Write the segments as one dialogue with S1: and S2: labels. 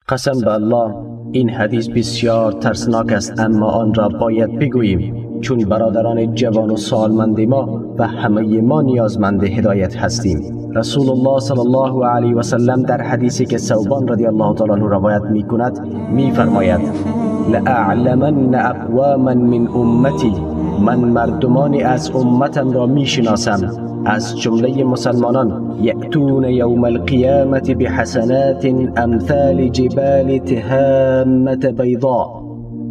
S1: قسم به الله این حدیث بسیار ترسناک است، اما آن را باید بگوییم، چون برادران جوان و سالمند ما و همه ما نیازمند هدایت هستیم. رسول الله صلی الله علیه و سلم در حدیثی که ثوبان رضی الله تعالی عنه روایت می کند می فرماید: لأعلمن اقواما من امتی، من مردمانی از امتم را می شناسم از جمله مسلمانان، یأتون یوم القیامة بحسنات امثال جبال تهامة بیضاء،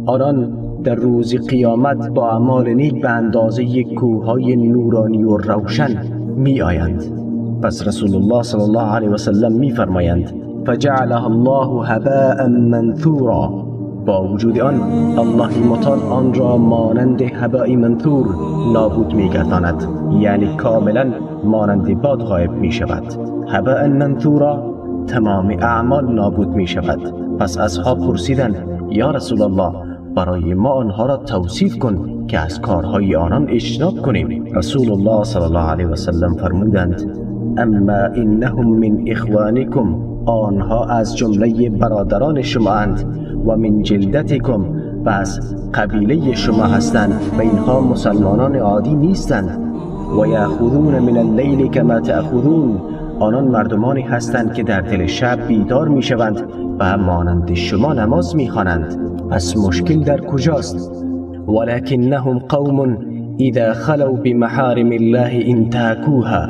S1: آنان در روز قیامت با اعمال نیک به اندازه کوههای نورانی و روشن می آیند. پس رسول الله صلی الله علیه و سلم می فرمایند: فجعلها الله هباء منثورا، با وجود آن الله متعال آن را مانند هباء منثور نابود می گرداند، یعنی کاملا مانند باد غایب می شود. هباء منثورا، تمام اعمال نابود می شود. پس اصحاب پرسیدند: یا رسول الله، برای ما آنها را توصیف کن که از کارهای آنان اجتناب کنیم. رسول الله صلی الله علیه و سلم فرمودند: اما انهم من اخوانکم، آنها از جمله برادران شما اند، و من جلدتکم، و از قبیله شما هستند، و اینها مسلمانان عادی نیستند. و یأخذون من اللیل کما تأخذون، آنان مردمانی هستند که در دل شب بیدار میشوند و مانند شما نماز میخوانند. پس مشکل در کجاست؟ ولکنهم قوم اذا خلوا بمحارم الله انتهکوها،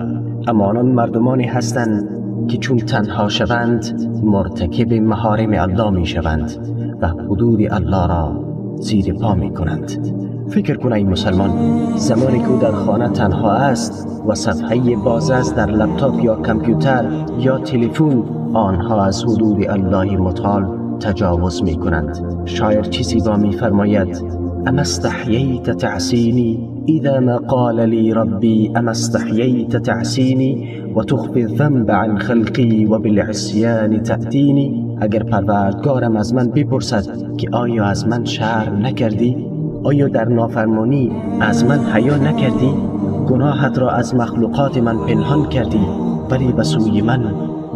S1: اما آنان مردمانی هستند که چون تنها شوند مرتکب محارم الله می شوند و حدود الله را زیر پا می کنند. فکر کن ای مسلمان، زمانی که او در خانه تنها است و صفحه باز است در لپتاپ یا کامپیوتر یا تلفن، آنها از حدود الله متعال تجاوز می کنند. شاعر چیزی با می فرماید: اما استحییت تعصینی اذا ما قال لی ربی اما استحییت تعصینی و تخفی الذنب عن خلقی و بالعصیان تأتینی. اگر پروردگارم از من بپرسد که آیا از من شرم نکردی؟ آیا در نافرمانی از من حیا نکردی؟ گناهت را از مخلوقات من پنهان کردی، ولی به سوی من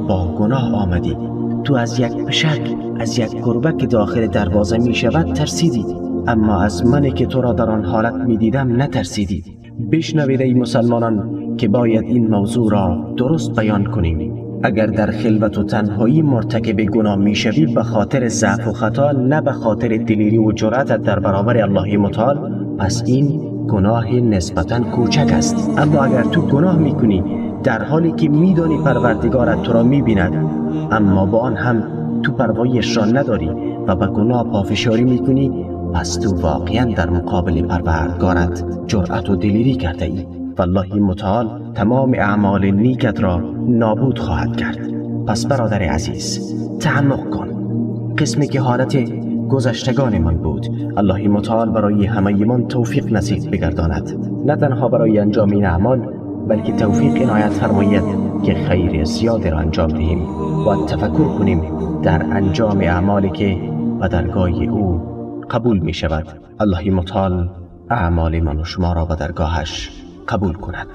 S1: با گناه آمدی. تو از یک پشک، از یک گربه که داخل دروازه می شود ترسیدی، اما از من که تو را در آن حالت می دیدم نترسیدی. بشنوید ای مسلمانان که باید این موضوع را درست بیان کنیم. اگر در خلوت و تنهایی مرتکب گناه می شوی به خاطر ضعف و خطا، نه به خاطر دلیری و جرأتت در برابر الله متعال، پس این گناه نسبتاً کوچک است. اما اگر تو گناه می کنی در حالی که می دانی پروردگارت تو را می بیند، اما با آن هم تو پروایش را نداری و به گناه پافشاری می کنی، پس تو واقعا در مقابل پروردگارت جرأت و دلیری کرده ای. والله متعال تمام اعمال نیکت را نابود خواهد کرد. پس برادر عزیز، تعمق کن. قسمی که حالت گذشتگانمان بود، الله متعال برای همه من توفیق نصیب بگرداند، نه تنها برای انجام این اعمال، بلکه توفیق عنایت فرماید که خیر زیاد را انجام دهیم و تفکر کنیم در انجام اعمالی که به درگاه او قبول می شود. الله متعال اعمال من و شما را به درگاهش قبول کند.